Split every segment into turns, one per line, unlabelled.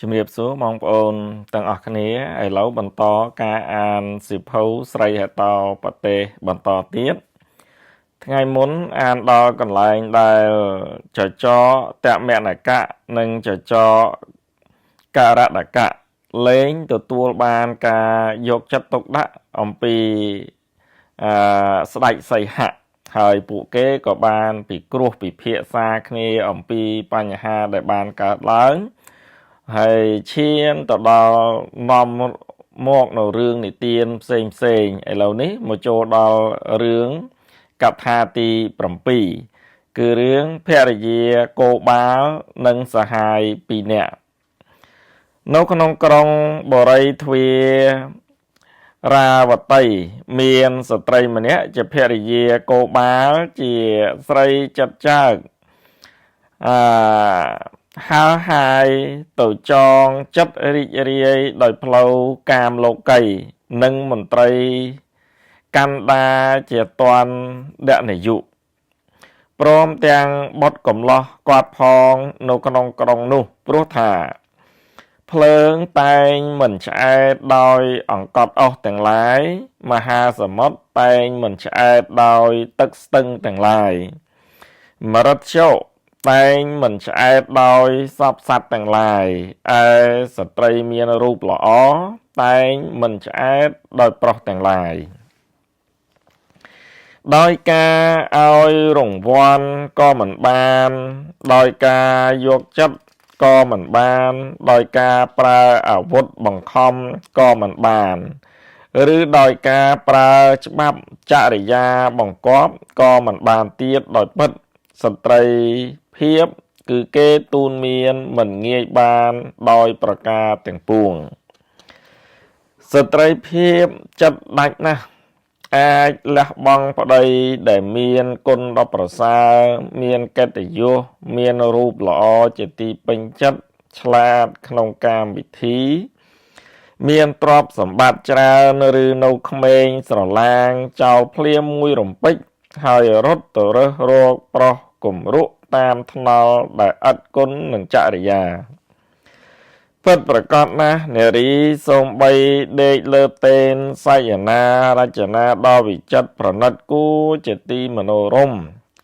ជំរាបសួរបងប្អូនទាំងអស់គ្នាឥឡូវបន្តការអានសៀវភៅស្រីហេតោប្រទេសបន្តទៀតថ្ងៃមុនអានដល់កន្លែងដែលចចកតមនកៈនិងចចកករដកៈលែងទទួលបានការយកចិត្តទុកដាក់អំពីអឺស្ដេចសីហៈហើយពួកគេក៏បានពិគ្រោះពិភាក្សាគ្នាអំពីបញ្ហាដែលបានកើតឡើងហើយឈានទៅដល់នាំមកនៅរឿងនិទានផ្សេងផ្សេងឥឡូវនេះមកចូលដល់រឿងកថាទី7គឺរឿងភរិយាគោបាលនិងសហាយ2នាក់នៅក្នុងក្រុងបរិយទ្វារាវតីមានស្ត្រីម្នាក់ជាភរិយាគោបាលជាស្រីចិត្តចើកអឺហើហាយទៅចងចិត្តរីករាយដោយផ្លូវកាមលោកីនិងមន្ត្រីកណ្ដាជាតនដនយុព្រមទាំងបុតកំឡោះគាត់ផងនៅក្នុងក្រុងនោះព្រោះថាភ្លើងតែងមិនឆ្អែតដោយអង្កត់អស់ទាំងឡាយមហាសមុទ្រតែងមិនឆ្អែតដោយទឹកស្ទឹងទាំងឡាយមរិតជោតែងមិនឆ្អែតដោយសពសត្វទាំងឡាយឯស្ត្រីមានរូបល្អតែងមិនឆ្អែតដោយប្រុសទាំងឡាយដោយការឲ្យរង្វាន់ក៏មិនបានដោយការយកចិត្តក៏មិនបានដោយការប្រើអាវុធបង្ខំក៏មិនបានឬដោយការប្រើច្បាប់ចរិយាបង្គាប់ក៏មិនបានទៀតដោយពិតស្ត្រីភាពគឺគេទូនមានមិនងាយបានដោយប្រការទាំងពួងស្ត្រីភាពចិត្តដាច់ណាស់អាចលះបង់ប្តីដែលមានគុណដ៏ប្រសើរមានកិត្តិយសមានរូបល្អជាទីពេញចិត្តឆ្លាតក្នុងកាមវិធីមានទ្រព្យសម្បត្តិច្រើនឬនៅក្មេងស្រឡាងចោលភ្លាមមួយរំពេចហើយរត់ទៅរើសរកប្រុសគំរក់តាមថ្នល់ដែលឥតគុណនិងចរិយាពិតប្រកបណាស់នារីសូម្បីដេកលើតេនសយនារចនាដ៏វិចិត្រប្រណិតគួរជាទីមនោរម្យ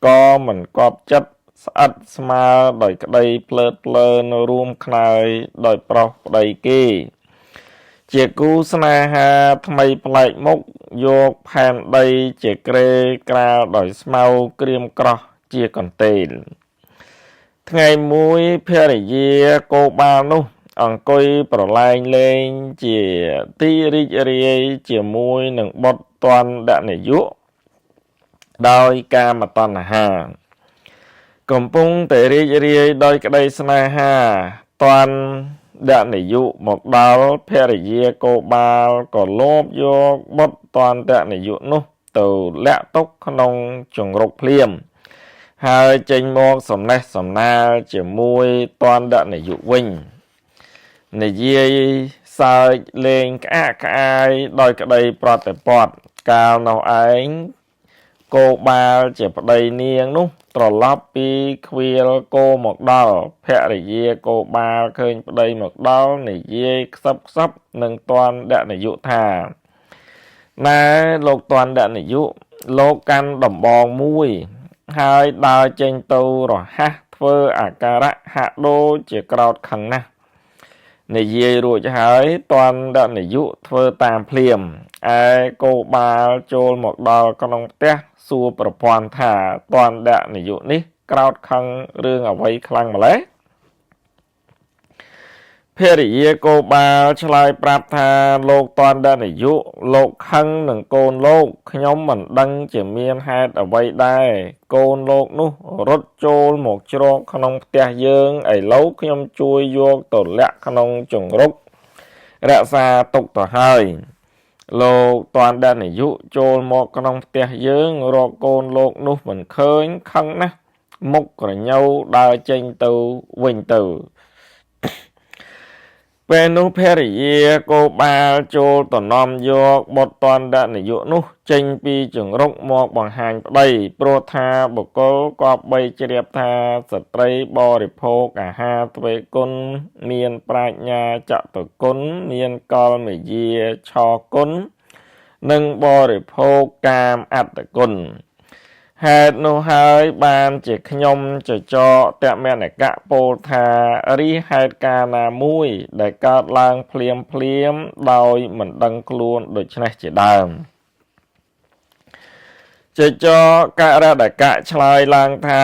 ក៏មិនគប់ចិត្តស្អិតស្មើដោយក្តីភ្លើតភ្លើនរួមខ្នើយដោយប្រុសប្តីគេជាគូស្នេហាថ្មីប្លែកមុខយកផែនដីជាក្រេក្រាលដោយស្មៅក្រៀមក្រោះជាកន្ទេលថ្ងៃមួយភរិយាគោបាលនោះអង្គុយប្រឡែងលេងជាទីរីករាយជាមួយនឹងបុត្រតនដនយុដោយកាមតណ្ហាកំពុងតែរីករាយដោយក្តីស្នេហាតនដនយុមកដល់ភរិយាគោបាលក៏លបយកបុត្រតនដនយុនោះទៅលាក់ទុកក្នុងជង្រុកភ្លាមហើយចេញមកសំណេះសំណាលជាមួយតនដនយុវិញនិយាយសើចលេងក្អាកក្អាយដោយក្តីប្រតិបត្តិកាលនោះឯងគោបាលជាប្តីនាងនោះត្រឡប់ពីខ្វៀលគោមកដល់ភរិយាគោបាលឃើញប្តីមកដល់និយាយខ្សឹបខ្សឹបនឹងតនដនយុថាណែលោកតនដនយុលោកកាន់ដំបងមួយហើយដើរចេញទៅរហ័សធ្វើអាការៈហាក់ដូចជាក្រោតខឹងណាស់និយាយរួចហើយតនដនយុធ្វើតាមភ្លាមឯគោបាលចូលមកដល់ក្នុងផ្ទះសួរប្រពន្ធថាតនដនយុនេះក្រោតខឹងរឿងអ្វីខ្លាំងម្ល៉េះភរិយាគោបាលឆ្លើយប្រាប់ថាលោកតនដនយុលោកខឹងនឹងកូនលោកខ្ញុំមិនដឹងជាមានហេតុអ្វីដែរកូនលោកនោះរត់ចូលមកជ្រកក្នុងផ្ទះយើងឥឡូវខ្ញុំជួយយកទៅលាក់ក្នុងជង្រុករក្សាទុកទៅហើយលោកតនដនយុចូលមកក្នុងផ្ទះយើងរកកូនលោកនោះមិនឃើញខឹងណាស់មុខក្រញូវដើរចេញទៅវិញទៅ ពេលនោះភរិយាគោបាលចូលទៅនាំយកបុត្រទណ្ឌនាយកនោះចេញពីជង្រុកមកបង្ហាញប្តីព្រោះថាបុគ្គលក៏បីជ្រាបថាស្ត្រីបរិភោគអាហារទ្វេគុណមានប្រាជ្ញាចតុគុណមានកលមយាឆគុណនិងបរិភោគកាមអត្តគុណហេតុនោះហើយបានជាខ្ញុំចចកតមនកៈពោលថារីហេតុការណ៍ណាមួយដែលកើតឡើងភ្លាមភ្លាមដោយមិនដឹងខ្លួនដូច្នេះជាដើមចចកករដកៈឆ្លើយឡើងថា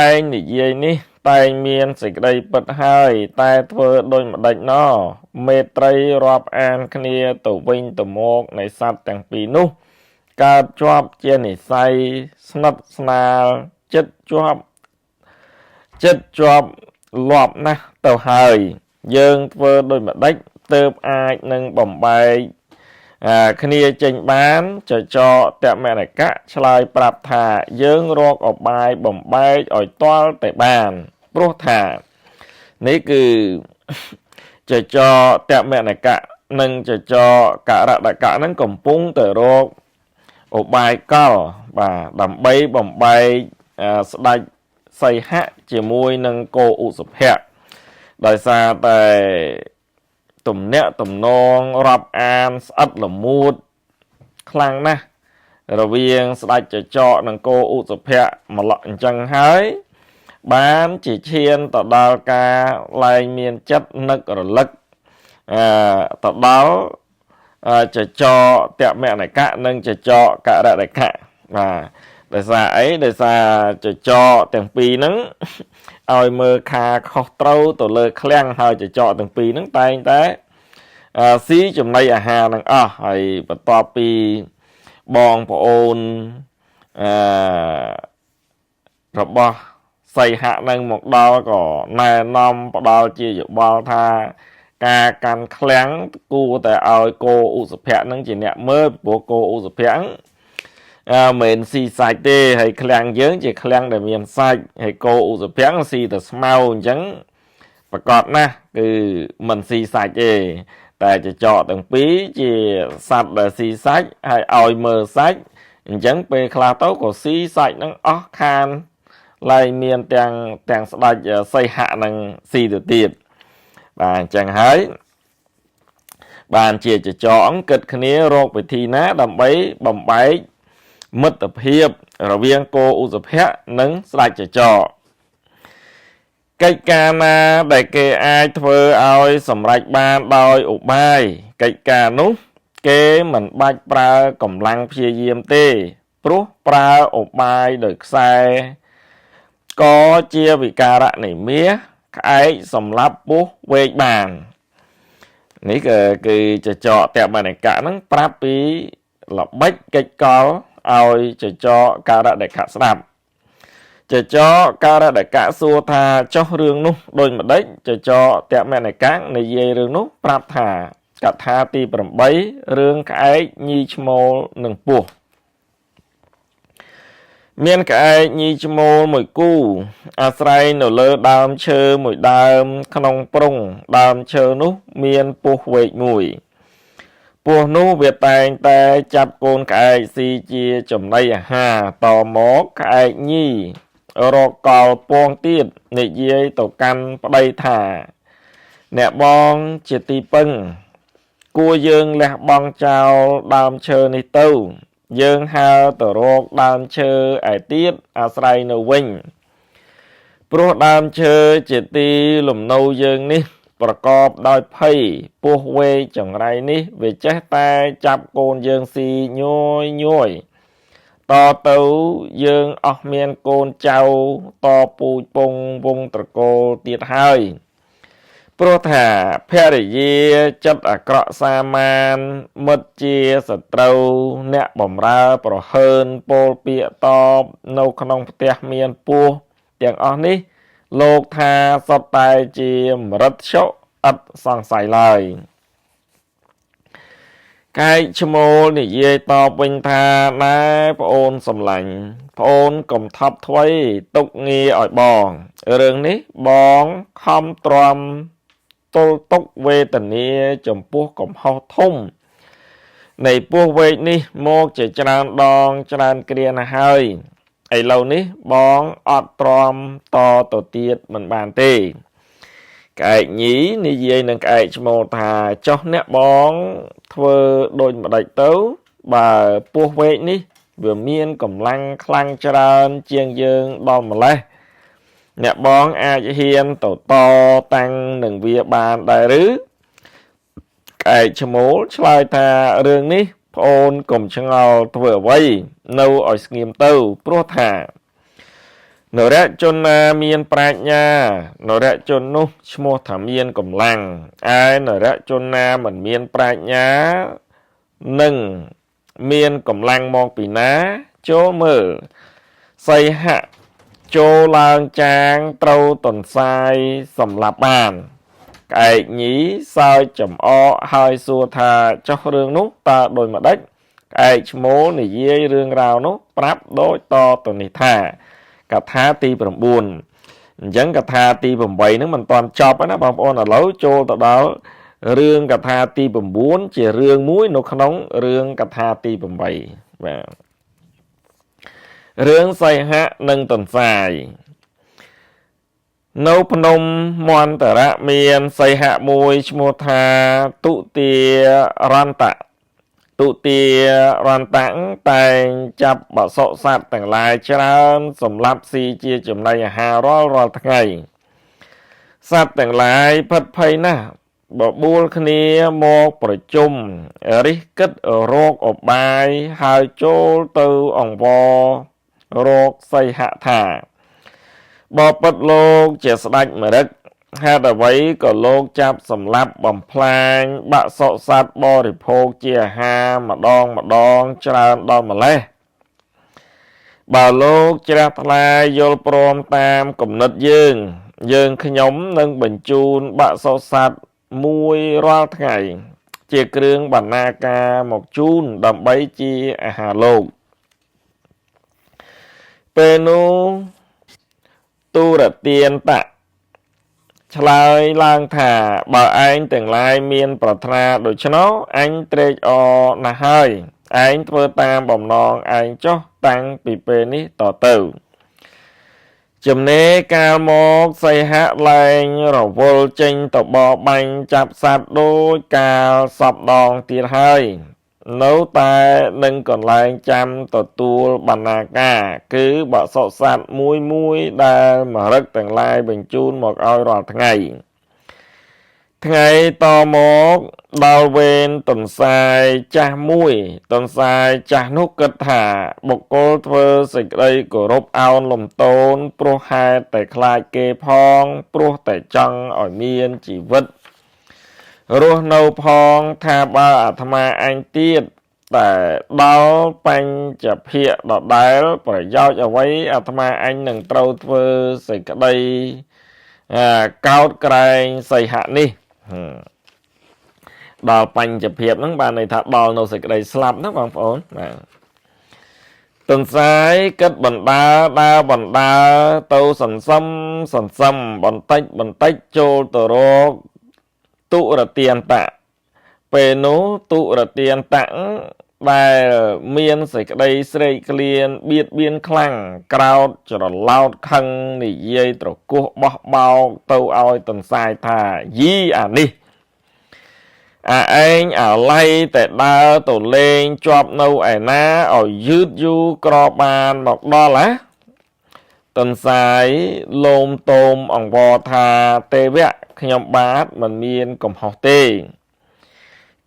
ឯងនិយាយនេះតែងមានសេចក្តីពិតហើយតែធ្វើដូចម្ដេចណមេត្រីរាប់អានគ្នាទៅវិញទៅមកនៃសត្វទាំងពីរនោះកើតជាប់ជានិស័យស្និទ្ធស្នាលចិត្តជាប់ចិត្តជាប់លាប់ណាស់ទៅហើយយើងធ្វើដូចម្ដេចទើបអាចនឹងបំបែកគ្នាចេញបានចចកតមនកៈឆ្លើយប្រាប់ថាយើងរកឧបាយបំបែកឲ្យទាល់តែបានព្រោះថានេះគឺចចកតមនកៈនិងចចកករដកៈហ្នឹងកំពុងតែរកឧបាយកលបាទដើម្បីបំបែកស្ដេចសីហៈជាមួយនឹងគោឧសភៈដោយសារតែទំនាក់ទំនងរាប់អានស្អិតល្មួតខ្លាំងណាស់រវាងស្ដេចចចកនិងគោឧសភៈម្ល៉េះអញ្ចឹងហើយបានជាឈានទៅដល់ការលែងមានចិត្តនឹករលឹកទៅដល់ចចកតមនកៈនិងចចកករដកៈបាទដោយសារអីដោយសារចចកទាំងពីរហ្នឹងឲ្យមើលខាខុសត្រូវទៅលើឃ្លាំងហើយចចកទាំងពីរហ្នឹងតែងតែស៊ីចំណីអាហារនឹងអស់ហើយបន្ទាប់ពីបងប្អូនអឺរបស់សីហៈនឹងមកដល់ក៏ណែនាំផ្ដល់ជាយោបល់ថាការកាន់ឃ្លាំងគួរតែឲ្យគោឧសភៈនឹងជាអ្នកមើលព្រោះគោឧសភៈមិនស៊ីសាច់ទេហើយឃ្លាំងយើងជាឃ្លាំងដែលមានសាច់ហើយគោឧសភៈស៊ីតែស្មៅអញ្ចឹងប្រកាសណាស់គឺមិនស៊ីសាច់ទេតែចចកទាំងពីរជាសត្វដែលស៊ីសាច់ហើយឲ្យមើលសាច់អញ្ចឹងពេលខ្លះទៅក៏ស៊ីសាច់នឹងអស់ខានឡើងមានទាំងស្ដេចសីហៈនឹងស៊ីទៅទៀតបាទអញ្ចឹងហើយបានជាចចកគិតគ្នារកវិធីណាដើម្បីបំបែកមិត្តភាពរវាងគោឧសភៈនិងស្ដេចចចកកិច្ចការណាដែលគេអាចធ្វើឲ្យសម្រេចបានដោយឧបាយកិច្ចការនោះគេមិនបាច់ប្រើកម្លាំងព្យាយាមទេព្រោះប្រើឧបាយដោយខ្សែក៏ជាវិការៈនៃមាសក្អែកសម្លាប់ពស់វែកបាននេះគឺចចកតមនកៈហ្នឹងប្រាប់ពីល្បិចកិច្ចកលឲ្យចចកករដកៈស្ដាប់ចចកករដកៈសួរថាចុះរឿងនោះដូចម្ដេចចចកតមនកៈនិយាយរឿងនោះប្រាប់ថាកថាទី8រឿងក្អែកញីឈ្មោលនិងពស់មានក្អែកញីឈ្មោលមួយគូអាស្រ័យនៅលើដើមឈើមួយដើមក្នុងព្រងដើមឈើនោះមានពស់វែកមួយពស់នោះវាតែងតែចាប់កូនក្អែកស៊ីជាចំណីអាហារតមកក្អែកញីរកកលពងទៀតនិយាយទៅកាន់ប្តីថាអ្នកបងជាទីពឹងគួរយើងលះបង់ចោលដើមឈើនេះទៅយើងហើរទៅរកដើមឈើឯទៀតអាស្រ័យនៅវិញព្រោះដើមឈើជាទីលំនៅយើងនេះប្រកបដោយភ័យពស់វែកចង្រៃនេះវាចេះតែចាប់កូនយើងស៊ីញយញយតទៅយើងអស់មានកូនចៅតពូជពងវងត្រកូលទៀតហើយព្រោះថាភរិយាចិត្តអាក្រក់សាមានមិត្តជាសត្រូវអ្នកបំរើប្រហើនពោលពាក្យតបនៅក្នុងផ្ទះមានពស់ទាំងអស់នេះលោកថាសុទ្ធតែជាមរិទ្ធុឥតសង្ស័យឡើយកែកឈ្មោលនិយាយតបវិញថាណែប្អូនសំឡាញ់ប្អូនកុំថប់ថ្វីទុកងារឲ្យបងរឿងនេះបងខំទ្រាំ ទល់ទុក្ខវេទនាចំពោះកំហុសធំនៃពស់វែកនេះមកជាច្រើនដងច្រើនគ្រាណាស់ហើយឥឡូវនេះបងអត់ទ្រាំតទៅទៀតមិនបានទេក្អែកញីនិយាយនឹងក្អែកឈ្មោលថាចុះអ្នកបងធ្វើដូចម្ដេចទៅបើពស់វែកនេះវាមានកម្លាំងខ្លាំងច្រើនជាងយើងដល់ម្លេះអ្នកបងអាចហ៊ានទៅតតាំងនឹងវាបានដែរឬក្អែកឈ្មោលឆ្លើយថារឿងនេះប្អូនកុំឆ្ងល់ធ្វើអ្វីនៅឲ្យស្ងៀមទៅព្រោះថានរជនណាមានប្រាជ្ញានរជននោះឈ្មោះថាមានកម្លាំងឯនរជនណាមិនមានប្រាជ្ញានឹងមានកម្លាំងមកពីណាចូលមើលសីហៈចូលឡើងចាងត្រូវទន្សាយសម្លាប់បានក្អែកញីសើចចំអកហើយសួរថាចុះរឿងនោះតើដូចម្ដេចក្អែកឈ្មោលនិយាយរឿងរ៉ាវនោះប្រាប់ដូចតទៅនេះថាកថាទី9អញ្ចឹងកថាទី8ហ្នឹងមិនទាន់ចប់ណាបងប្អូនឥឡូវចូលទៅដល់រឿងកថាទី9ជារឿងមួយនៅក្នុងរឿងកថាទី8បាទរឿងសីហៈនិងទន្សាយនៅភ្នំមន្តរៈមានសីហៈមួយឈ្មោះថាទុទារន្តៈទុទារន្តៈតែងចាប់បសុសត្វទាំងឡាយច្រើនសម្រាប់ស៊ីជាចំណីអាហាររាល់ថ្ងៃសត្វទាំងឡាយភិតភ័យណាស់បបួលគ្នាមកប្រជុំរិះគិតរកឧបាយហើយចូលទៅអង្វររកសីហៈថាបបិទ្ធលោកជាស្ដេចម្រឹកហេតុអ្វីក៏លោកចាប់សម្លាប់បំផ្លាញបសុសត្វបរិភោគជាអាហារម្ដងម្ដងច្រើនដល់ម្លេះបើលោកជ្រះថ្លាយល់ព្រមតាមគំនិតយើងយើងខ្ញុំនឹងបញ្ជូនបសុសត្វមួយរាល់ថ្ងៃជាគ្រឿងបណ្ណាការមកជូនដើម្បីជាអាហារលោកពេលនោះទូរទានតៈឆ្លើយឡើងថាបើឯងទាំងឡាយមានប្រាថ្នាដូច្នោះអញត្រេកអរណាស់ហើយឯងធ្វើតាមបំណងឯងចុះតាំងពីពេលនេះតទៅចំណេកាលមកសីហៈលែងរវល់ចេញទៅបរបាញ់ចាប់សត្វដូចកាលសពដងទៀតហើយនៅតែនឹងកន្លែងចាំទទួលបណ្ណាការគឺបសុសត្វមួយមួយដែលមរឹកទាំងឡាយបញ្ជូនមកឲ្យរាល់ថ្ងៃថ្ងៃតមកដល់វេនទន្សាយចាស់មួយទន្សាយចាស់នោះគិតថាបុគ្គលធ្វើសេចក្តីគោរពអោនលំទោនព្រោះហេតុតែខ្លាចគេផងព្រោះតែចង់ឲ្យមានជីវិតរស់នៅផងថាបើអាត្មាអញទៀតតែដល់បញ្ចភាគដដែលប្រយោជន៍អ្វីអាត្មាអញនឹងត្រូវធ្វើសេចក្តីកោតក្រែងសីហៈនេះដល់បញ្ចភាពហ្នឹងបានន័យថាដល់នៅសេចក្តីស្លាប់ណាបងប្អូនបាទទន្សាយគិតបណ្ដើដើរបណ្ដើទៅសន្សំសន្សំបន្តិចបន្តិចចូលទៅរកទុរទានតៈពេលនោះទុរទានតៈដែលមានសេចក្តីស្រេកឃ្លានបៀតបៀនខ្លាំងក្រោតច្រឡោតខឹងនិយាយត្រគោះបោះបោកទៅឲ្យទន្សាយថាយីអានេះអាឯងអាឡៃតែដើរទៅលេងជាប់នៅឯណាឲ្យយឺតយូរក្របានមកដល់ណាទន្សាយលោមតោមអង្វរថាទេវៈខ្ញុំបាទមិនមានកំហុសទេ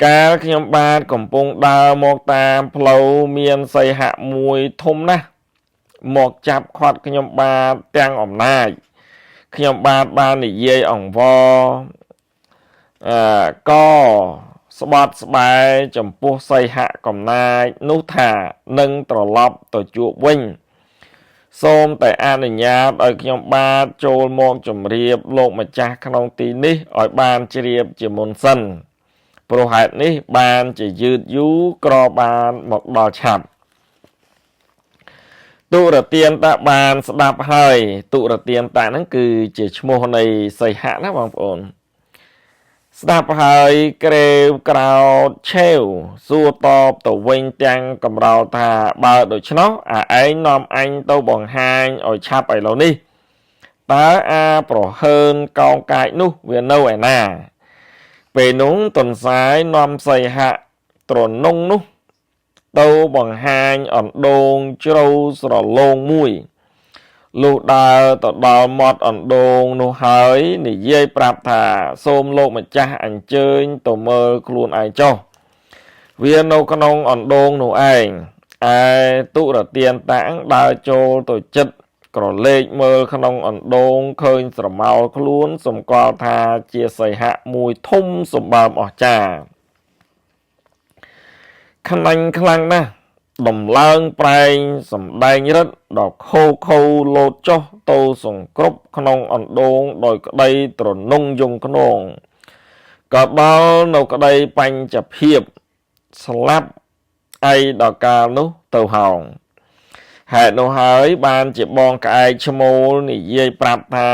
កាលខ្ញុំបាទកំពុងដើរមកតាមផ្លូវមានសីហៈមួយធំណាស់មកចាប់ខាត់ខ្ញុំបាទទាំងអំណាចខ្ញុំបាទបាននិយាយអង្វរកស្បត់ស្បែចំពោះសីហៈកំណាចនោះថានឹងត្រឡប់ទៅជួបវិញសូមតែអនុញ្ញាតឲ្យខ្ញុំបាទចូលមកជម្រាបលោកម្ចាស់ក្នុងទីនេះឲ្យបានជ្រាបជាមុនសិនព្រោះហេតុនេះបានជាយឺតយូរក្របានមកដល់ឆាប់ទុរទានតៈបានស្ដាប់ហើយទុរទានតៈហ្នឹងគឺជាឈ្មោះនៃសីហៈណាបងប្អូន ស្ដាប់ហើយក្រេវក្រោធឆេវសួរតបទៅវិញទាំងកំរោលថាបើដូច្នោះអាឯងនាំអញទៅបង្ហាញឲ្យឆាប់ឥឡូវនេះតើអាប្រហើនកោងកាចនោះវានៅឯណាពេលនោះទន្សាយនាំសីហៈត្រនងនោះទៅបង្ហាញអណ្ដូងជ្រៅស្រឡូងមួយលុះដើរទៅដល់មាត់អណ្ដូងនោះហើយនិយាយប្រាប់ថាសូមលោកម្ចាស់អញ្ជើញទៅមើលខ្លួនឯងចុះវានៅក្នុងអណ្ដូងនោះឯងឯទុរទានតាំងដើរចូលទៅចិត្តក្រឡេកមើលក្នុងអណ្ដូងឃើញស្រមោលខ្លួនសម្គាល់ថាជាសីហៈមួយធំសម្បើមអស្ចារ្យខ្នាញ់ខ្លាំងណាស់ដំឡើងប្រែងសំដែងរិទ្ធដ៏ខូខូលោតចុះទៅសង្គ្រប់ក្នុងអណ្ដូងដោយក្តីត្រនងយងខ្នងក៏ដល់នៅក្តីបញ្ចភាពស្លាប់អីដល់កាលនោះទៅហោងហេតុនោះហើយបានជាបងក្អែកឈ្មោលនិយាយប្រាប់ថា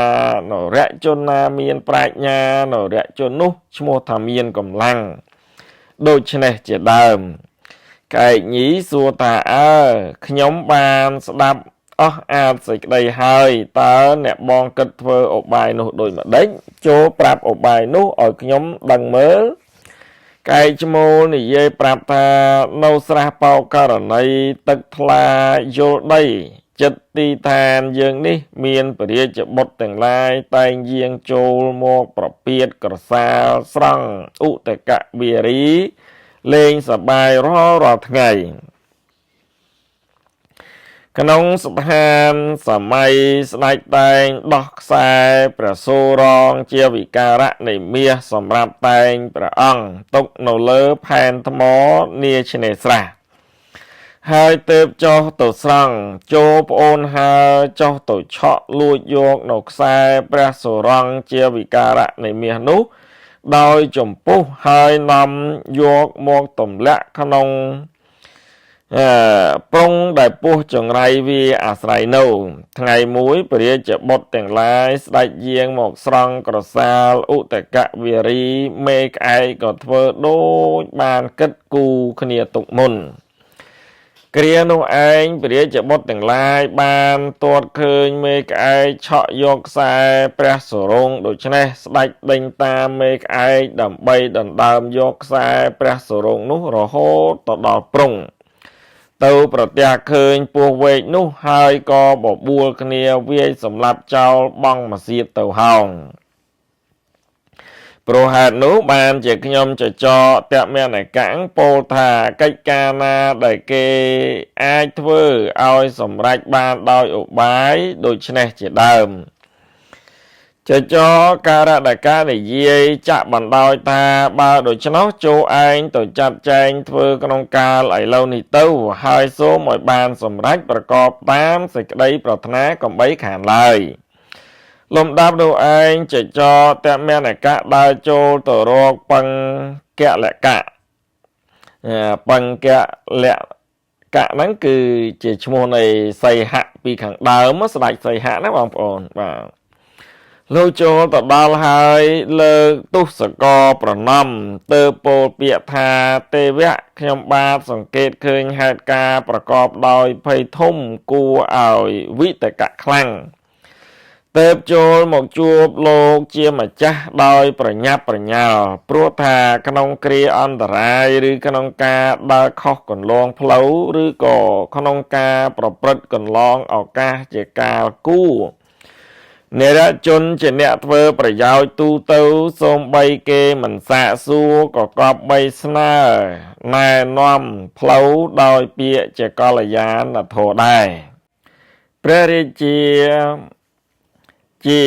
នរជនណាមានប្រាជ្ញានរជននោះឈ្មោះថាមានកម្លាំងដូច្នេះជាដើមក្អែកញីសួរថាអើខ្ញុំបានស្ដាប់អស់អាតសេចក្តីហើយតើអ្នកបងគិតធ្វើឧបាយនោះដូចម្ដេចចូលប្រាប់ឧបាយនោះឲ្យខ្ញុំដឹងមើលកែកឈ្មោលនិយាយប្រាប់ថានៅស្រះបោករណីទឹកថ្លាយល់ដីចិត្តទីឋានយើងនេះមានព្រះរាជបុត្រទាំងឡាយតែងយាងចូលមកប្រពាតក្រសាលស្រង់ឧតកវីរីលេងសប្បាយរាល់រាល់ថ្ងៃក្នុងស្ថានសម័យស្ដេចតែងដោះខ្សែព្រះសូរងជាវិការៈនៃមាសសម្រាប់តែងព្រះអង្គទុកនៅលើផែនថ្មនាឆ្នេរស្រះហើយទើបចុះទៅស្រង់ចូលប្អូនហើចុះទៅឆក់លួចយកនៅខ្សែព្រះសូរងជាវិការៈនៃមាសនោះដោយចំពុះហើយនាំយកមកទម្លាក់ក្នុងប្រុងដែលពោះចង្រៃវាអាស្រ័យនៅថ្ងៃមួយព្រះរាជបុត្រទាំងឡាយស្ដេចយាងមកស្រង់ក្រសាលឧតកវីរីមេក្អែកក៏ធ្វើដូចបានគិតគូរគ្នាទុកមុនគ្រានោះឯងព្រះរាជបុត្រទាំងឡាយបានទាត់ឃើញមេក្អែកឆក់យកខ្សែព្រះសរងដូច្នេះស្ដេចដេញតាមមេក្អែកដើម្បីដណ្ដើមយកខ្សែព្រះសរងនោះរហូតទៅដល់ប្រុងទៅប្រទះឃើញពស់វែកនោះហើយក៏បបួលគ្នាវាយសម្លាប់ចោលបង់មកសៀតទៅហោងព្រោះហេតុនោះបានជាខ្ញុំចចកតមនកាំងពោលថាកិច្ចការណាដែលគេអាចធ្វើឲ្យសម្រេចបានដោយឧបាយដូច្នេះជាដើមចចកការដកានិយាយចាក់បណ្ដោយថាបើដូច្នោះចូលឯងទៅចាត់ចែងធ្វើក្នុងកាលឥឡូវនេះទៅហើយសូមឲ្យបានសម្រេចប្រកបតាមសេចក្តីប្រាថ្នាកំបីខានឡើយលំដាប់នោះឯងចចកតមនកៈដើរចូលទៅរកបង្កលកៈបង្កលកៈហ្នឹងគឺជាឈ្មោះនៃសីហៈពីខាងដើមស្ដេចសីហៈណាបងប្អូនបាទលោកចូលទៅដល់ហើយលើកទុសកប្រណម្យទៅពោលពាក្យថាទេវៈខ្ញុំបាទសង្កេតឃើញហេតុការណ៍ប្រកបដោយភ័យធំគួរឲ្យវិតកៈខ្លាំងទៅចូលមកជួបលោកជាម្ចាស់ដោយប្រញាប់ប្រញាល់ព្រោះថាក្នុងគ្រាអន្តរាយឬក្នុងការដើរខុសកន្លងផ្លូវឬក៏ក្នុងការប្រព្រឹត្តកន្លងឱកាសជាកាលគួរនិរជនជាអ្នកធ្វើប្រយោជន៍ទូទៅសូម្បីគេមិនសាកសួរក៏គប្បីស្នើណែនាំផ្លូវដោយពាក្យជាកល្យាណធម៌ដែរព្រះរាជាជា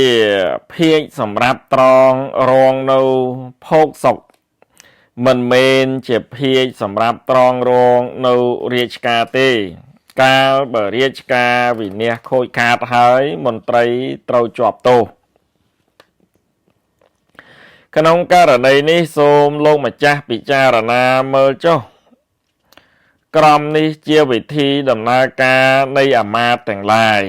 ភាជសម្រាប់ត្រងរងនៅភោគសុខមិនមែនជាភាជសម្រាប់ត្រងរងនៅរាជការទេកាលបើរាជការវិនាសខូចខាតហើយមន្ត្រីត្រូវជាប់ទោសក្នុងករណីនេះសូមលោកម្ចាស់ពិចារណាមើលចុះក្រមនេះជាវិធីដំណើរការនៃអាមាត្យទាំងឡាយ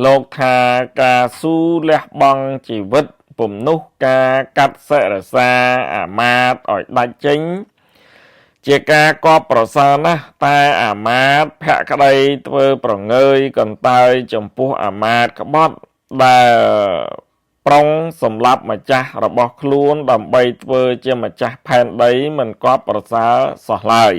លោកថាការស៊ូលះបង់ជីវិត ពុំនោះការកាត់សិរសាអាមាត្យឲ្យដាច់ចេញជាការកប់ប្រសើរណាស់តែអាមាត្យភក្តីធ្វើប្រងើយកន្តើយចំពោះអាមាត្យក្បត់ដែលប្រុងសម្លាប់ម្ចាស់របស់ខ្លួនដើម្បីធ្វើជាម្ចាស់ផែនដីមិនគប្ប្រសើរសោះឡើយ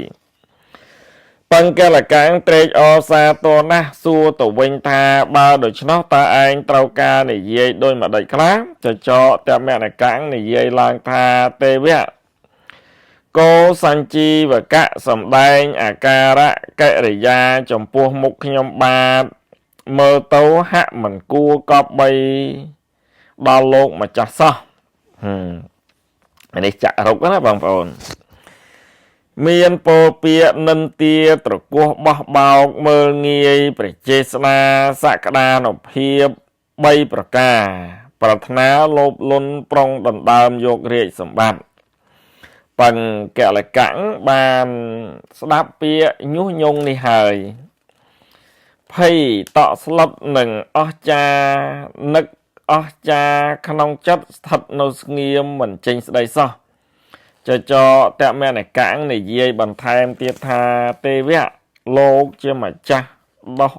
បង្កលកាំងត្រេកអរសាទរណាស់សួរទៅវិញថាបើដូច្នោះតើឯងត្រូវការនិយាយដោយម្ដេចខ្លះចចកតមនកាំងនិយាយឡើងថាទេវៈកោសញ្ជីវកៈសំដែងអាការៈកិរិយាចំពោះមុខខ្ញុំបាទមើលទៅហាក់មិនគួរកប់បីដល់លោកម្ចាស់សោះនេះចាក់រុកណាបងប្អូនមានពោលពាក្យនិន្ទាត្រគោះបោះបោកមើលងាយប្រជាស្ដាសក្តានុភាព3ប្រការប្រាថ្នាលោភលន់ប្រុងដណ្ដើមយករាជសម្បត្តិបង្កលកាំងបានស្ដាប់ពាក្យញុះញង់នេះហើយភ័យតក់ស្លុតនឹងអស្ចារនឹកអស្ចារក្នុងចិត្តស្ថិតនៅស្ងៀមមិនចេញស្ដីសោះចចកតមនកាំងនិយាយបន្ថែមទៀតថាទេវៈលោកជាម្ចាស់ដោះ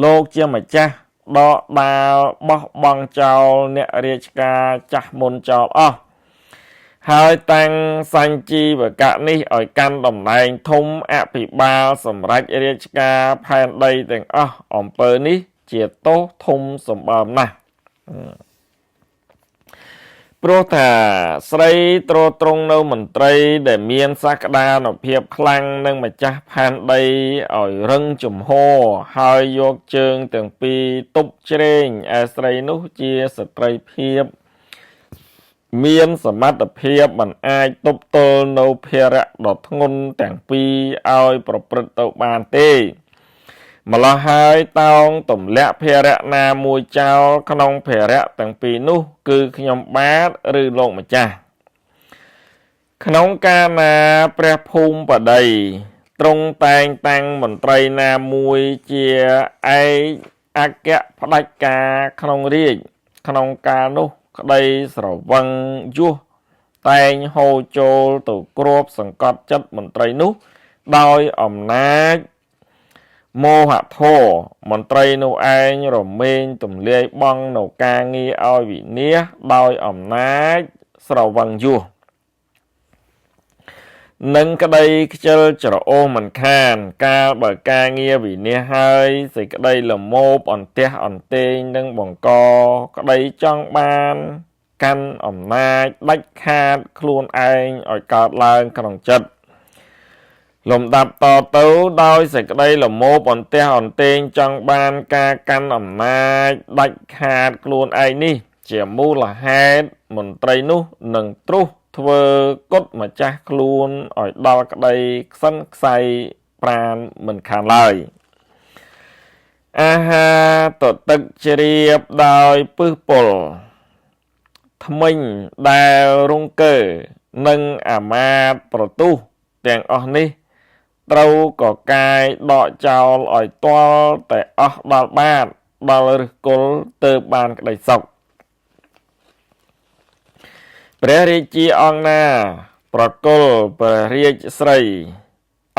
លោកជាម្ចាស់ដកដាលបោះបង់ចោលអ្នករាជការចាស់មុនចោលអស់ហើយតាំងសញ្ជីវកៈនេះឲ្យកាន់តំណែងធំអភិបាលសម្រេចរាជការផែនដីទាំងអស់អំពើនេះជាទោសធំសម្បើមណាស់ព្រោះថាស្រីទ្រទ្រង់នៅមន្ត្រីដែលមានសក្តានុភាពខ្លាំងនិងម្ចាស់ផែនដីឲ្យរឹងជំហរហើយយកជើងទាំងពីរទប់ជ្រែងឯស្រីនោះជាស្ត្រីភាពមានសមត្ថភាពមិនអាចទប់ទល់នៅភារៈដ៏ធ្ងន់ទាំងពីរឲ្យប្រព្រឹត្តទៅបានទេម្ល៉េះហើយតោងទម្លាក់ភារៈណាមួយចោលក្នុងភារៈទាំងពីរនោះគឺខ្ញុំបាទឬលោកម្ចាស់ក្នុងកាលណាព្រះភូមិបតីទ្រង់តែងតាំងមន្ត្រីណាមួយជាឯកអគ្គផ្ដាច់ការក្នុងរាជក្នុងកាលនោះក្តីស្រវឹងយោះតែងហូរចូលទៅគ្របសង្កត់ចិត្តមន្ត្រីនោះដោយអំណាចមោហធម៌មន្ត្រីនោះឯងរមែងទម្លាយបង់នៅការងារឲ្យវិនាសដោយអំណាចស្រវឹងយោះនិងក្តីខ្ជិលច្រអូសមិនខានកាលបើការងារវិនាសហើយសេចក្តីល្មោភអន្ទះអន្ទែងនឹងបង្កក្តីចង់បានកាន់អំណាចដាច់ខាតខ្លួនឯងឲ្យកើតឡើងក្នុងចិត្តលំដាប់តទៅដោយសេចក្តីល្មោភអន្ទះអន្ទែងចង់បានការកាន់អំណាចដាច់ខាតខ្លួនឯងនេះជាមូលហេតុមន្ត្រីនោះនឹងទ្រុះធ្វើគុតម្ចាស់ខ្លួនឲ្យដល់ក្តីខ្សិនខ្សៃប្រានមិនខានឡើយអាហារទទឹកជ្រាបដោយពឹសពុលថ្មិញដែលរង្គើនិងអាមាត្យប្រទុះទាំងអស់នេះត្រូវកកាយដកចោលឲ្យទាល់តែអស់ដល់បាតដល់ឫសគល់ទើបបានក្តីសុខព្រះរាជាអង្គណាប្រគល់ព្រះរាជស្រី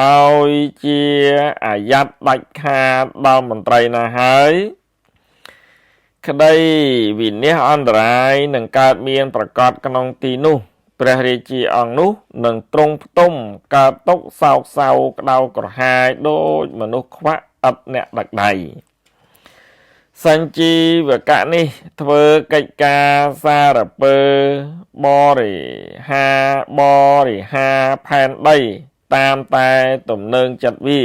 ឲ្យជាអាយ័តដាច់ខាតដល់មន្ត្រីណាហើយក្តីវិនាសអន្តរាយនឹងកើតមានប្រកបក្នុងទីនោះព្រះរាជាអង្គនោះនឹងទ្រង់ផ្ទុំកើតទុកសោកសៅក្តៅក្រហាយដូចមនុស្សខ្វាក់ឥតអ្នកដឹកដៃសញ្ជីវកៈនេះធ្វើកិច្ចការសារពើបរិហាផែនដីតាមតែទំនើងចិត្តវា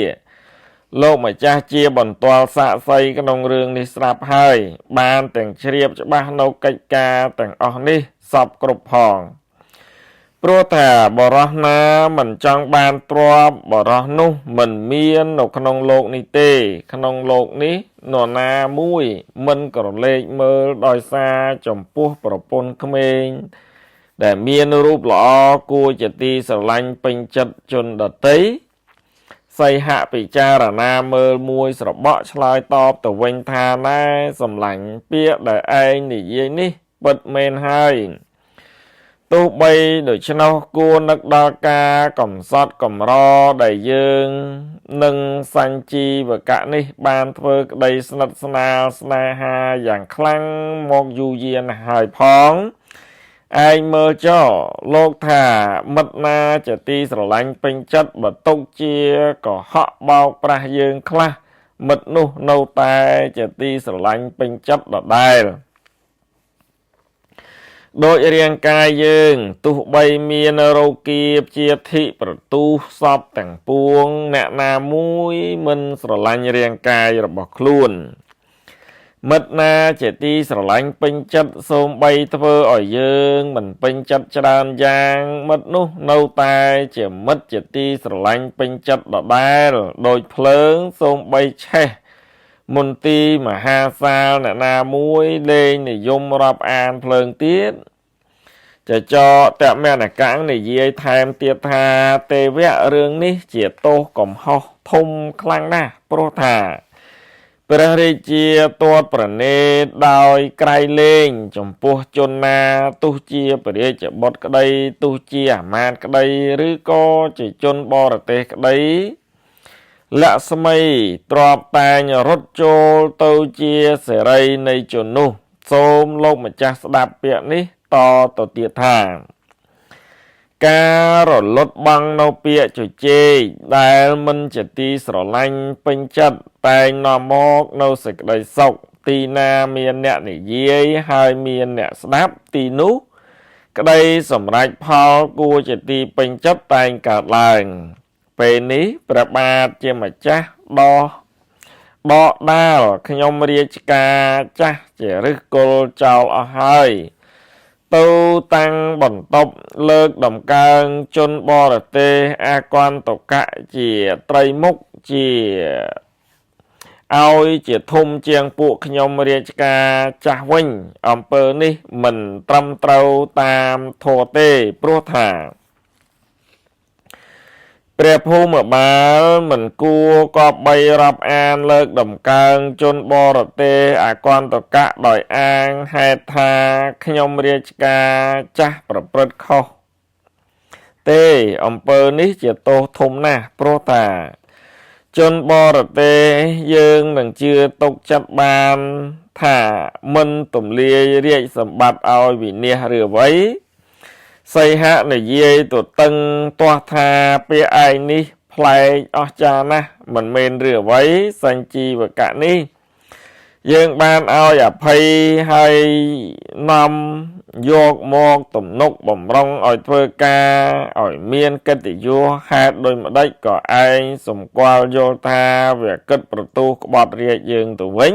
លោកម្ចាស់ជាបន្ទាល់សាក្សីក្នុងរឿងនេះស្រាប់ហើយបានទាំងជ្រាបច្បាស់នៅកិច្ចការទាំងអស់នេះសពគ្រប់ផងព្រោះថាបរោះណាមិនចង់បានទ្រព្យបរោះនោះមិនមាននៅក្នុងលោកនេះទេក្នុងលោកនេះនរណាមួយមិនក្រឡេកមើលដោយសារចំពោះប្រពន្ធក្មេងដែលមានរូបល្អគួរជាទីស្រឡាញ់ពេញចិត្តជនដទៃសីហពិចារណាមើលមួយស្របក់ឆ្លើយតបទៅវិញថាណែសម្លាញ់ពាក្យដែលឯងនិយាយនេះ ពិតមែនហើយទោះបីដូច្នោះគួរនឹកដល់ការកំសត់កម្រដែលយើងនិងសញ្ជីវកៈនេះបានធ្វើក្តីស្និទ្ធស្នាលស្នេហាយ៉ាងខ្លាំងមកយូរយារណាស់ហើយផងឯងមើលចុះលោកថាមិត្តណាជាទីស្រឡាញ់ពេញចិត្តបើទុកជាកុហកបោកប្រាស់យើងខ្លះមិត្តនោះនៅតែជាទីស្រឡាញ់ពេញចិត្តដដែលដោយរាងកាយយើងទោះបីមានរោគាជាធិប្រទុះសពទាំងពួងអ្នកណាមួយមិនស្រឡាញ់រាងកាយរបស់ខ្លួនមិត្តណាជាទីស្រឡាញ់ពេញចិត្តសូម្បីធ្វើឲ្យយើងមិនពេញចិត្តច្រើនយ៉ាងមិត្តនោះនៅតែជាមិត្តជាទីស្រឡាញ់ពេញចិត្តដដែលដោយភ្លើងសូម្បីឆេះមន្ទីរមហាសាលអ្នកណាមួយលែងនិយមរាប់អានភ្លើងទៀតចចកតមនកាំងនិយាយថែមទៀតថាទេវៈរឿងនេះជាទោសកំហុសធំខ្លាំងណាស់ព្រោះថាព្រះរាជាទាត់ប្រណេតដោយក្រៃលែងចំពោះជនណាទោះជាព្រះរាជបុត្រក្តីទោះជាអាមាត្យក្តីឬក៏ជាជនបរទេសក្តីលក្ស្មីទ្របតែងរត់ចូលទៅជាសេរីនៃជននោះសូមលោកម្ចាស់ស្ដាប់ពាក្យនេះតទៅទៀតថាការរលត់បង់នៅពាក្យជជែកដែលមិនជាទីស្រឡាញ់ពេញចិត្តតែងនាំមកនៅសេចក្តីសុខទីណាមានអ្នកនិយាយហើយមានអ្នកស្ដាប់ទីនោះក្តីសម្រេចផលគួរជាទីពេញចិត្តតែងកើតឡើងពេលនេះព្រះបាទជាម្ចាស់ដោះដកដាលខ្ញុំរាជការចាស់ជាឫសគល់ចោលអស់ហើយទៅតាំងបន្ទប់លើកដំកើងជនបរទេសអាគន្តុកៈជាត្រីមុខជាឲ្យជាធំជាងពួកខ្ញុំរាជការចាស់វិញអំពើនេះមិនត្រឹមត្រូវតាមធម៌ទេព្រោះថាព្រះភូមិបាលមិនគួរក៏បីរាប់អានលើកដំកើងជនបរទេសអាគន្តុកៈដោយអាងហេតុថាខ្ញុំរាជការចាស់ប្រព្រឹត្តខុសទេអំពើនេះជាទោសធំណាស់ព្រោះថាជនបរទេសយើងនឹងជឿទុកចិត្តបានថាមិនទំលាយរាជសម្បត្តិឲ្យវិនាសឬអ្វីសីហៈនិយាយទៅតឹងទាស់ថាពាក្យឯងនេះប្លែកអស្ចារ្យណាស់មិនមែនឬអ្វីសញ្ជីវកៈនេះយើងបានឲ្យអភ័យហើយនាំយកមកទំនុកបំរុងឲ្យធ្វើការឲ្យមានកិត្តិយសហេតុដូចម្ដេចក៏ឯងសម្គាល់យល់ថាវាគិតប្រទូសក្បត់រាជយើងទៅវិញ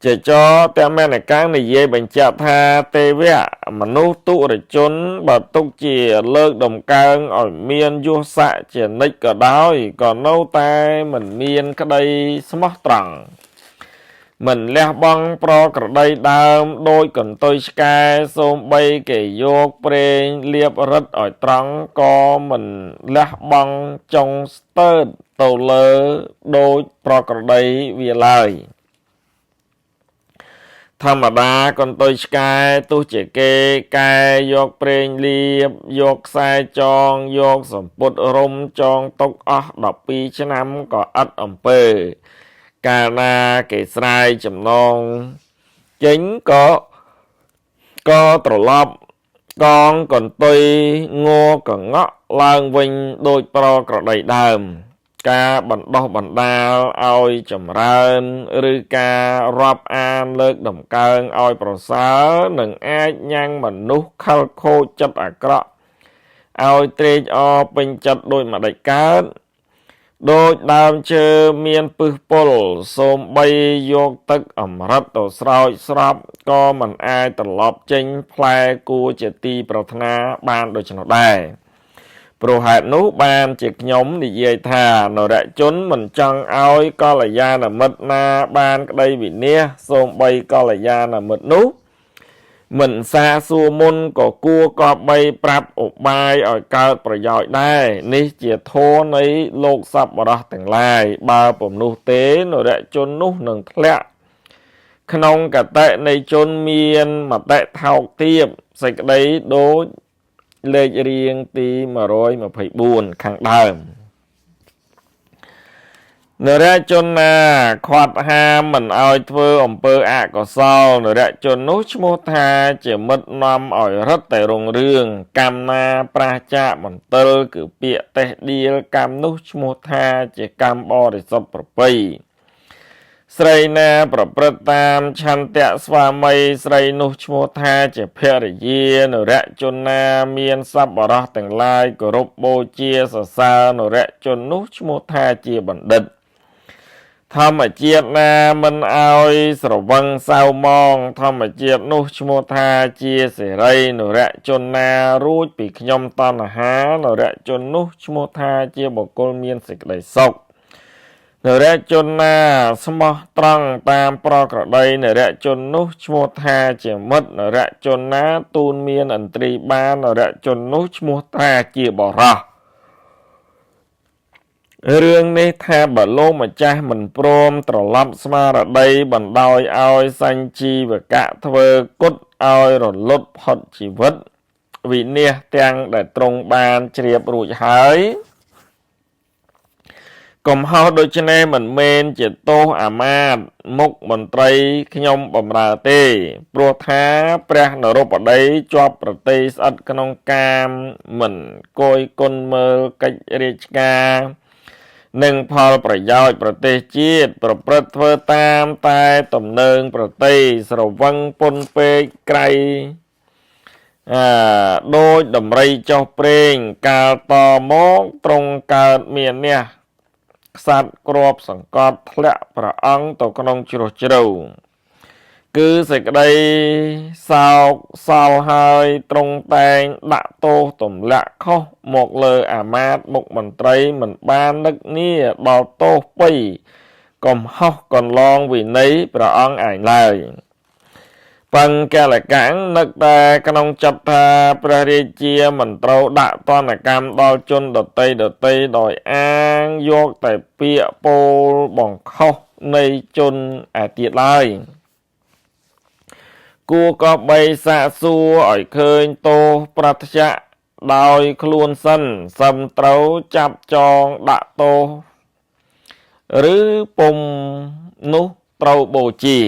ចចតមនកាំងនិយាយបញ្ជាក់ថាទេវៈមនុស្សទុរជនបើទុកជាលើកដំកើងឲ្យមានយស័កជានិច្ចក៏ដោយក៏នៅតែមិនមានក្តីស្មោះត្រង់មិនលះបង់ប្រក្រតីដើមដោយកន្ទុយឆ្កែសូម្បីគេយកប្រេងលាបរឹតឲ្យត្រង់ក៏មិនលះបង់ចុងស្ទើតទៅលើដូចប្រក្រតីវាឡើយធម្មតាកន្ទុយឆ្កែទោះជាគេកែយកប្រេងលាបយកខ្សែចងយកសម្ពុតរុំចងទុកអស់12ឆ្នាំក៏ឥតអំពើកាលណាគេស្រាយចំណងចេញក៏ត្រឡប់កងកន្ទុយងកងក់ឡើងវិញដូចប្រក្រតីដើមការបណ្ដោះបណ្ដាលឲ្យចម្រើនឬការរាប់អានលើកដំកើងឲ្យប្រសើរនឹងអាចញ៉ាំងមនុស្សខិលខូចចិត្តអាក្រក់ឲ្យត្រេកអរពេញចិត្តដូចម្ដេចកើតដូចដើមឈើមានពឹសពុលសូម្បីយកទឹកអម្រឹតទៅស្រោចស្រពក៏មិនអាចត្រឡប់ចេញផ្លែគួរជាទីប្រាថ្នាបានដូច្នោះដែរព្រោះហេតុនោះបានជាខ្ញុំនិយាយថានរជនមិនចង់ឲ្យកល្យាណមិត្តណាបានក្តីវិនាសសូម្បីកល្យាណមិត្តនោះមិនសាសួរមុនក៏គួរក៏បីប្រាប់ឧបាយឲ្យកើតប្រយោជន៍ដែរនេះជាធម៌នៃលោកសប្បុរសទាំងឡាយបើពុំនោះទេនរជននោះនឹងធ្លាក់ ក្នុងកតិនៃជនមានមតិថោកទាបសេចក្តីដូចលេខរៀងទី124ខាងដើមនរជនណាខាត់ហាមមិនឲ្យធ្វើអំពើអកុសលនរជននោះឈ្មោះថាជាមិត្តនាំឲ្យរឹតតែរុងរឿងកម្មណាប្រាសចាកមន្ទិលគឺពាក្យតេះដៀលកម្មនោះឈ្មោះថាជាកម្មបរិសុទ្ធប្រពៃស្រីណាប្រព្រឹត្តតាមឆន្ទៈស្វាមីស្រីនោះឈ្មោះថាជាភរិយានរជនណាមានសប្បុរសទាំងឡាយគោរពបូជាសរសើរនរជននោះឈ្មោះថាជាបណ្ឌិតធម្មជាតិណាមិនឲ្យស្រវឹងសៅមងធម្មជាតិនោះឈ្មោះថាជាសិរីនរជនណារួចពីខ្ញុំតណ្ហានរជននោះឈ្មោះថាជាបុគ្គលមានសេចក្តីសុខនរជនណាស្មោះត្រង់តាមប្រក្រតីនរជននោះឈ្មោះថាជាមិត្តនរជនណាទូនមានឥន្ទ្រីបាននរជននោះឈ្មោះថាជាបរោះរឿងនេះថាបើលោកម្ចាស់មិនព្រមត្រឡប់ស្មារតីបណ្ដោយឲ្យសញ្ជីវកៈធ្វើគុតឲ្យរលត់ផុតជីវិតវិនាសទាំងដែលទ្រង់បានជ្រាបរួចហើយកំហុសដូច្នេះមិនមែនជាទោសអាមាត្យមុខមន្ត្រីខ្ញុំបំរើទេព្រោះថាព្រះនរុបតីជាប់ប្រតិស្អិតក្នុងកាមមិនគយគុណមើលកិច្ចរាជការនិងផលប្រយោជន៍ប្រទេសជាតិប្រព្រឹត្តធ្វើតាមតែទំនើងប្រតិស្រវឹងពុនពេកក្រៃដូចដំរីចុះព្រេងកាលតមកទ្រង់កើតមានះខ្សាត់គ្របសង្កត់ធ្លាក់ព្រះអង្គទៅក្នុងជ្រោះជ្រៅគឺសេចក្តីសោកសល់ហើយទ្រង់តែងដាក់ទោសទម្លាក់ខុសមកលើអាមាត្យមុខមន្ត្រីមិនបាននឹកនាដល់ទោសពៃកំហុសកន្លងវិន័យព្រះអង្គឯងឡើយបង្កលកាំងនឹកតែក្នុងចិត្តថាព្រះរាជាមិនត្រូវដាក់ទណ្ឌកម្មដល់ជនដតីដតីដោយអាងយកតែពាក្យពោលបង្ខុសនៃជនឯទៀតឡើយគួរក៏បីសាកសួរឲ្យឃើញទោសប្រត្យៈដោយខ្លួនសិនសឹមត្រូវចាប់ចងដាក់ទោសឬពុំនោះត្រូវបូជា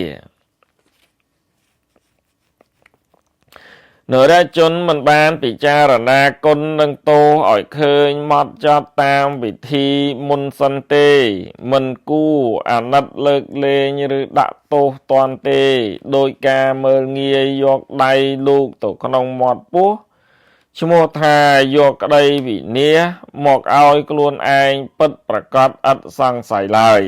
នរជនមិនបានពិចារណាគុណនិងទោសឲ្យឃើញម៉ត់ចត់តាមវិធីមុនសិនទេមិនគួរអាណិតលើកលែងឬដាក់ទោសទាន់ទេដោយការមើលងាយយកដៃលូកទៅក្នុងមាត់ពោះឈ្មោះថាយកក្តីវិនាសមកឲ្យខ្លួនឯងពិតប្រកបឥតសង្ស័យឡើយ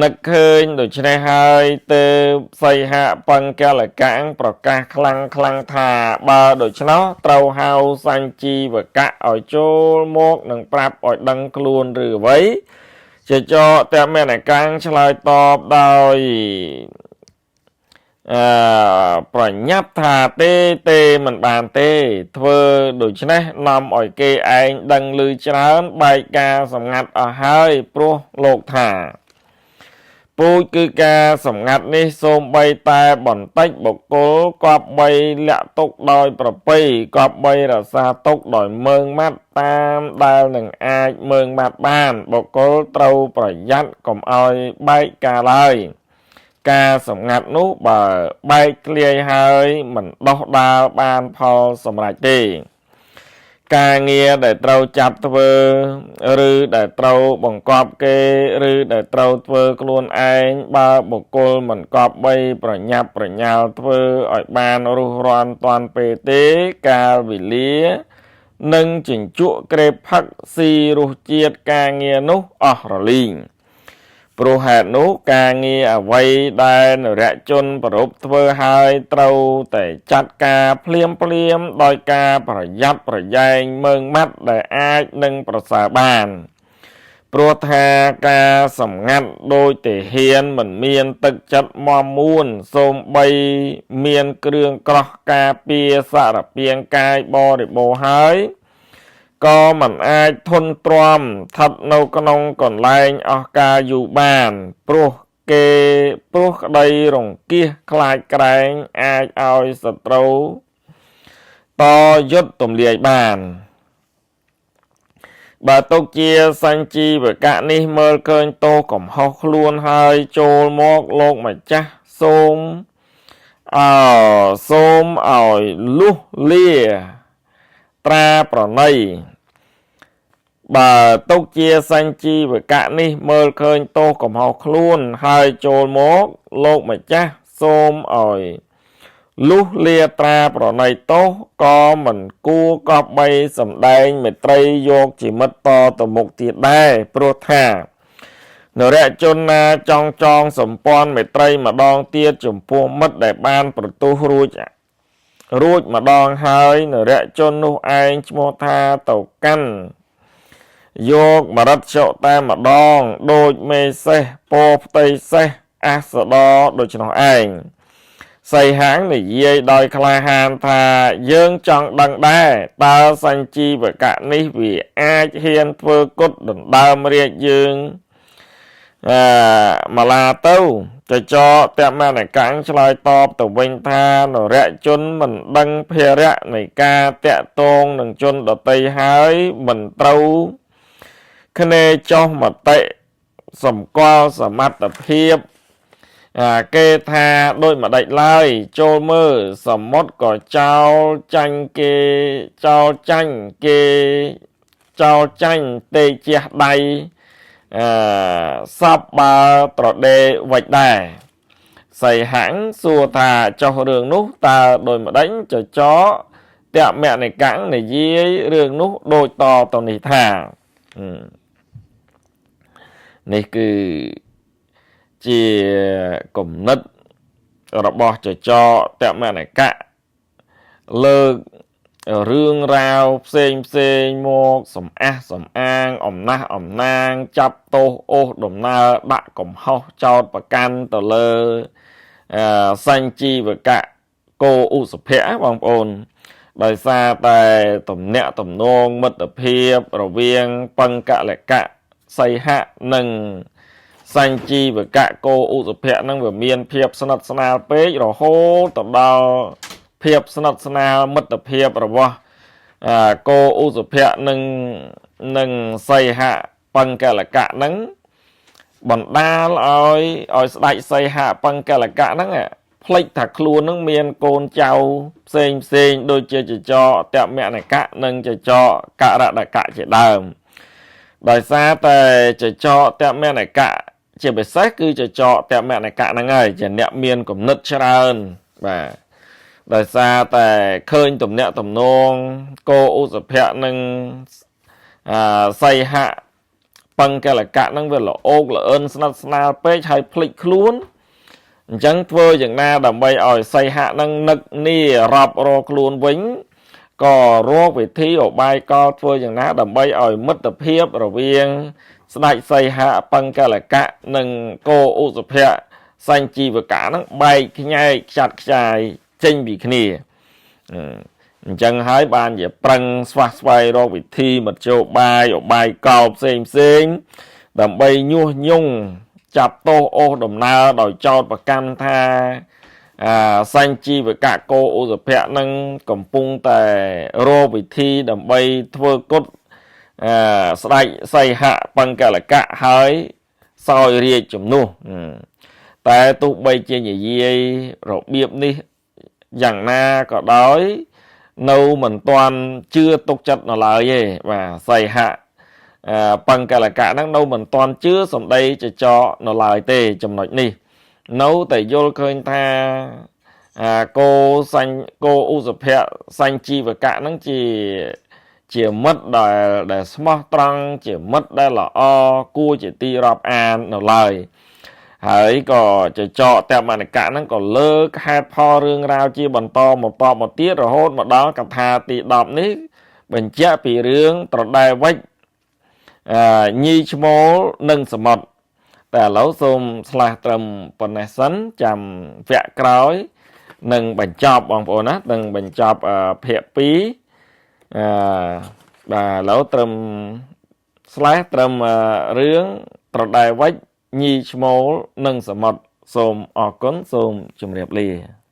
នឹកឃើញដូច្នេះហើយទើបសីហបង្កលកាំងប្រកាសខ្លាំងខ្លាំងថាបើដូច្នោះត្រូវហៅសញ្ជីវកៈឲ្យចូលមកនឹងប្រាប់ឲ្យដឹងខ្លួនឬអ្វីជាចកតមេនកាំងឆ្លើយតបដោយប្រញាប់ថាទេទេមិនបានទេធ្វើដូច្នេះនាំឲ្យគេឯងដឹងឮច្រើនបែកការសម្ងាត់អស់ហើយព្រោះលោកថាពូជគឺការសម្ងាត់នេះសូម្បីតែបន្តិចបុគ្គលគប្បីលាក់ទុកដោយប្រពៃគប្បីរក្សាទុកដោយមើងម៉ាត់តាមដែលនឹងអាចមើងម៉ាត់បានបុគ្គលត្រូវប្រយ័ត្នកុំឲ្យបែកការឡើយការសម្ងាត់នោះបើបែកធ្លាយហើយមិនដោះដាលបានផលសម្រេចទេការងារដែលត្រូវចាប់ធ្វើឬដែលត្រូវបង្កប់គេឬដែលត្រូវធ្វើខ្លួនឯងបើបុគ្គលមិនគប្បីប្រញាប់ប្រញាល់ធ្វើឲ្យបានរុះរាន់ទាន់ពេលទេកាលវេលានឹងជញ្ជក់ក្រេបផឹកស៊ីរសជាតិការងារនោះអស់រលីងព្រោះហេតុនោះការងារអ្វីដែលនរជនប្រពធ្វើហើយត្រូវតែចាត់ការភ្លាមភ្លាមដោយការប្រយ័ត្នប្រយែងមើងម៉ាត់ដែលអាចនឹងប្រសើរបានព្រោះថាការសម្ងាត់ដោយទាហានមិនមានទឹកចិត្តមមួនសូម្បីមានគ្រឿងក្រោះការពារសារពាង្គកាយបរិបូរណ៍ហើយក៏មិនអាចធន់ទ្រាំស្ថិតនៅក្នុងកន្លែងអស់កាលយូរបានព្រោះ គេព្រោះក្តីរង្គៀសខ្លាចក្រែងអាចឲ្យសត្រូវតយុទ្ធទំលាយបានបើទុកជាសញ្ជីវកៈនេះមើលឃើញទោសកំហុសខ្លួនហើយចូលមកលោកម្ចាស់សូមអោសូមឲ្យលុះលាត្រាប្រណីបើទុកជាសញ្ជីវកៈនេះមើលឃើញទោសកំហុសខ្លួនហើយចូលមកលោកម្ចាស់សូមឲ្យលុះលាត្រាប្រណីទោសក៏មិនគួរកប់បីសំដែងមេត្រីយកជាមិត្តតទៅមុខទៀតដែរព្រោះថានរជនណាចង់ចងសម្ព័ន្ធមេត្រីម្ដងទៀតចំពោះមិត្តដែលបានប្រទុះរួចរួចម្ដងហើយនរជននោះឯងឈ្មោះថាទៅកាន់យកម្រិតចុតែម្ដងដូចមេសេះពោផ្ទៃសេះអសដដូច្នោះឯងសីហាងនិយាយដោយក្លាហានថាយើងចង់ដឹងដែរតើសញ្ជីវកៈនេះវាអាចហ៊ានធ្វើគុតដណ្ដើមរាជយើងអឺមឡាទៅចចកតមនកាំងឆ្លើយតបទៅវិញថានរជនមិនដឹងភារៈនៃការតាក់ទងនឹងជនដតីហើយមិនត្រូវគ្នាចុះមតិសម្គាល់សមត្ថភាពគេថាដូចម្ដេចឡើយចូលមើលសមុទ្រក៏ចោលចាញ់គេចោលចាញ់គេចោលចាញ់ទេជះដៃអឺសពបើត្រដេវិចដែរសីហੰសួរថាចុះរឿងនោះតើដូចម្ដេចចចកតមនិកាំងនិយាយរឿងនោះដូចតទៅនេះថានេះគឺជាគំនិតរបស់ចចកតមនិកៈលើករឿងរ៉ាវផ្សេងផ្សេងមកសំអះសំអាងអំណះអំណាងចាប់ទោសអូសដំណើរដាក់កំហុសចោតប្រកាន់ទៅលើសញ្ជីវកៈគោឧសភៈបងប្អូនដោយសារតែទំនាក់ទំនងមិត្តភាពរវាងបង្កលកៈសីហៈនិងសញ្ជីវកៈគោឧសភៈនឹងវាមានភាពស្និទ្ធស្នាលពេករហូតទៅដល់ភាពស្និទ្ធស្នាលមិត្តភាពរបស់គោឧសភៈនិងសីហៈបង្កលកៈនឹងបណ្ដាលឲ្យស្ដេចសីហៈបង្កលកៈហ្នឹងភ្លេចថាខ្លួននឹងមានកូនចៅផ្សេងផ្សេងដូចជាចចកតមនកៈនិងចចកករដកៈជាដើមដោយសារតែចចកតមនកៈជាពិសេសគឺចចកតមនកៈហ្នឹងហើយជាអ្នកមានគំនិតច្រើនបាទដោយសារតែឃើញទំនាក់ទំនងគោឧសភៈនិងសីហៈបង្កលកៈហ្នឹងវាល្អោកល្អិនស្និទ្ធស្នាលពេកហើយភ្លេចខ្លួនអញ្ចឹងធ្វើយ៉ាងណាដើម្បីឲ្យសីហៈហ្នឹងនឹកនីរាប់រកខ្លួនវិញក៏រកវិធីឧបាយកលធ្វើយ៉ាងណាដើម្បីឲ្យមិត្តភាពរវាងស្ដេចសីហៈបង្កលកៈនិងគោឧសភៈសញ្ជីវកៈហ្នឹងបែកខ្ញែកខ្ចាត់ខ្ចាយចេញពីគ្នាអញ្ចឹងហើយបានជាប្រឹងស្វះស្វែងរកវិធីមធ្យោបាយឧបាយកលផ្សេងផ្សេងដើម្បីញុះញង់ចាប់ទោសអូសដំណើរដោយចោតប្រកាន់ថាសញ្ជីវកៈគោឧសភៈនឹងកំពុងតែរកវិធីដើម្បីធ្វើគុតស្ដេចសីហៈបង្កលកៈហើយសោយរាជជំនួសតែទោះបីជានិយាយរបៀបនេះយ៉ាងណាក៏ដោយនៅមិនទាន់ជឿទុកចិត្តនៅឡើយទេបាទសីហៈបង្កលកៈហ្នឹងនៅមិនទាន់ជឿសម្ដីចចកនៅឡើយទេចំណុចនេះនៅតែយល់ឃើញថាគោសញ្ញគោឧសភៈសញ្ជីវកៈហ្នឹងជាមិត្តដែលស្មោះត្រង់ជាមិត្តដែលល្អគួរជាទីរាប់អាននៅឡើយហើយក៏ចចកតមនកៈហ្នឹងក៏លើកហេតុផលរឿងរ៉ាវជាបន្តមកតមកទៀតរហូតមកដល់កថាទី10នេះបញ្ជាក់ពីរឿងត្រដែវិចញីឈ្មោលនិងសមុទ្រតែឥឡូវសូមស្លាស់ត្រឹមប៉ុណ្ណេះសិនចាំវគ្គក្រោយនឹងបញ្ចប់បងប្អូនណានឹងបញ្ចប់ភាគ2បាទឥឡូវត្រឹមស្លេះត្រឹមរឿងត្រដែវិច ញីឈ្មោលនិងសមុទ្រសូមអរគុណសូមជម្រាបលា។